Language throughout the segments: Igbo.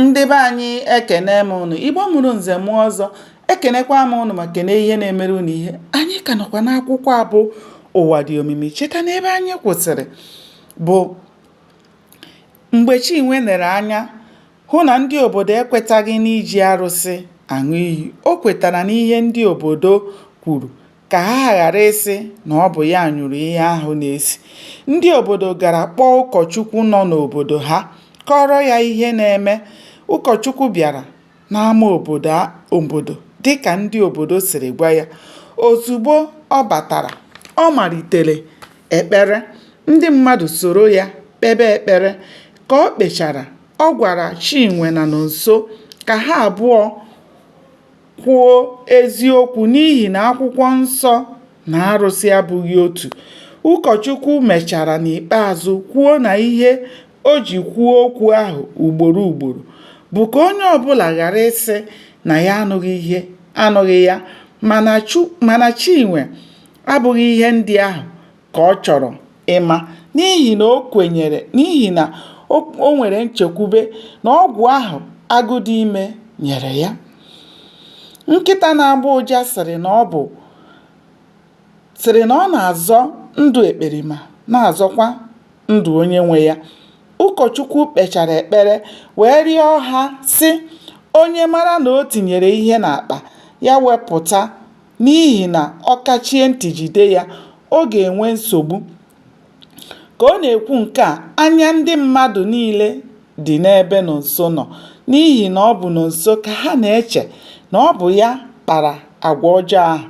Ndị be anyị ekene m ụnụ. Igbo mụrụ nze mụọ ọzọ, ekenekwa m ụnụ ma kene ihe na-emere ụnụ ihe. Anyị ka nọkwa n'akwụkwọ a bụ Ụwa Dị Omimi. Cheta na ebe anyị kwụsịrị bụ mgbe Chinwe lere anya hụ na ndị obodo ekwetaghị n'iji arụsị aṅụ iyi. O kwetara n'ihe ndị obodo kwuru ka ha ghara ịsị na ọ bụ ya nyụrụ ihe ahụ na-esi. Ndị obodo gara kpọọ ụkọchukwu nọ n'obodo ha kọọrọ ya ihe na-eme. Ụkọchukwu bịara n'ama obodo dịka ndị obodo siri gwa ya. Ozugbo ọ batara, ọ malitere ekpere. Ndị mmadụ soro ya kpebe ekpere. Ka o kpechara, ọ gwara Chinwe na Nonso ka ha abụọ kwuo eziokwu n'ihi na akwụkwọ nsọ na arụsị abụghị otu. Ụkọchukwu mechara n'ikpeazụ kwuo na ihe o ji kwuo okwu ahụ ugboro ugboro bụ ka onye ọbụla ghara ịsị na ya anụghị ya mana Chinwe abụghị ihe ndị ahụ ka ọ chọrọ ịma n'ihi na o kwenyere n'ihi na o nwere nchekwube na ọgwụ ahụ Agụdịime nyere ya. Nkịta na-agbọ ụja sịrị na ọ bụ sịrị na ọ na-azọ ndụ ekperima na-azọkwa ndụ onye nwe ya. Ụkọchukwu kpechara ekpere wee rịọ ha sị onye mara na o tinyere ihe n'akpa ya wepụta n'ihi na ọ kachie ntị jide ya, ọ ga-enwe nsogbu. Ka ọ na-ekwu nke a, anya ndị mmadụ niile dị n'ebe Nonso nọ n'ihi na ọ bụ Nonso ka ha na-eche na ọ bụ ya kpara agwa ọjọọ ahụ.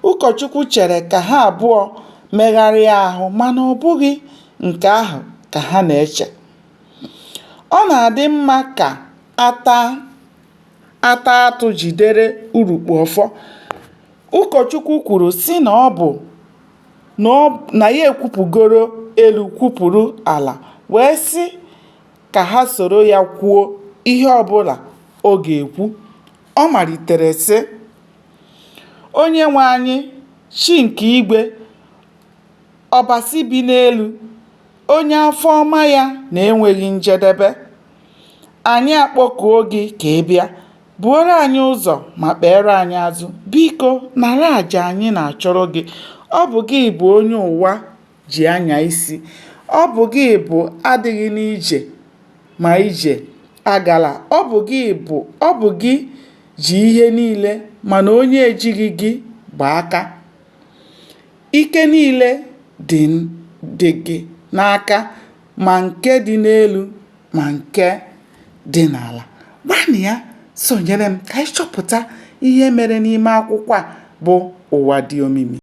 Ụkọchukwu chere ka ha abụọ megharịa ahụ mana ọ bụghị nke ahụ ka ha na-eche. Ọ na-adị mma ka a taa ata atụ jidere urukpu ọfọ. Ụkọchukwu kwuru sị na ọ bụ na ya ekwupụgoro elu kwupụrụ ala wee sị ka ha soro ya kwuo ihe ọbụla ọ ga-ekwu. Ọ malitere sị, Onyenwe anyị, Chi nke igwe, Ọbasị bi n'elu, onye afọ ọma ya na-enweghị njedebe, anyị akpọkuo gị ka ị bịa, buoro anyị ụzọ ma kpeere anyị azụ. Biko nara aja anyị na-achụrụ gị. Ọ bụ gị bụ onye ụwa ji anya isi. Ọ bụ gị bụ adịghị n'ije ma ije agala. Ọ bụ gị bụ ọ bụ gị ji ihe niile mana onye ejighị gị gba aka. Ike niile dị dị gị n'aka ma nke dị n'elu ma nke dị n'ala. Gbanịa sonyere m ka anyị chọpụta ihe mere n'ime akwụkwọ a bụ Ụwa Dị Omimi.